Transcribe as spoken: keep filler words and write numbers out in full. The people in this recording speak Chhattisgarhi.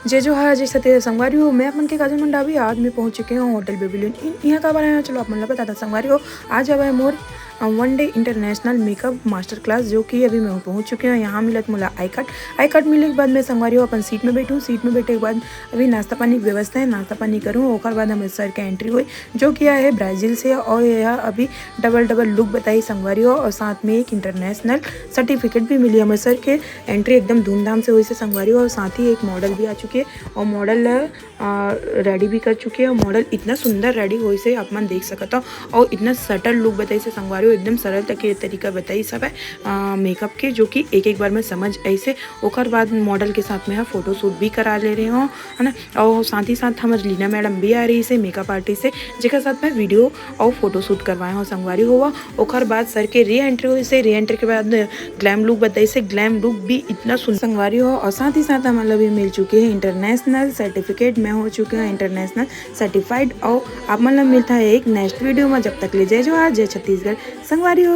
जय जोहार, जय छत्तीसगढ़ संगवारी हो। मैं अपन के काजल मंडावी, आज मैं पहुंच चुके हूँ होटल बेबीलोन इन। यहाँ का बारे में चलो आप मन ला बताता संगवारी हो। आज हवे more one day international makeup master class, जो कि अभी मैं पहुंच चुके हूँ। यहाँ मिलत मोला आई कार्ड। आई कार्ड मिले के बाद मैं संगवारी हो अपन सीट में बैठूँ। सीट में बैठे के बाद अभी नाश्ता पानी की व्यवस्था है, नाश्ता पानी करूँ, ओकर बाद हमर सर के एंट्री होई, जो कि आए है ब्राजील से। और यह अभी डबल डबल लुक बताई संगवारी हो, और साथ में एक इंटरनेशनल सर्टिफिकेट भी मिली हमर सर के। एंट्री एकदम धूमधाम से होइसे संगवारी हो, और साथ ही एक मॉडल भी आ चुके है और मॉडल रेडी भी कर चुके है। और मॉडल इतना सुंदर रेडी होइसे आप मन देख सकत हो, और इतना सटल लुक बताइसे संगवारी हो, एकदम सरल तक ये तरीका बताइस हवे मेकअप के, जो कि एक एक बार में समझ आइसे। ओकर बाद मॉडल के साथ में हम फोटो शूट भी करा ले रहे हो, है ना। और साथ ही साथ हमर लीना मैडम भी आ रहिसे मेकअप आर्टिस्ट से, जेकर साथ में वीडियो और फोटो शूट करवाए हो संगवारी हो। ओकर बाद सर के री एंट्री होइसे, री एंट्री के बाद ग्लैम लुक बताइसे, ग्लैम लुक भी इतना सुंदर संगवारी हो। और साथ ही साथ हमन ला भी मिल चुके हैं इंटरनेशनल सर्टिफिकेट। मैं हो चुके हूँ इंटरनेशनल सर्टिफाइड। और आप मन ला मिलता है एक नेक्स्ट वीडियो में। जब तक ले जय जोहार, जय छत्तीसगढ़ संगवारी हो।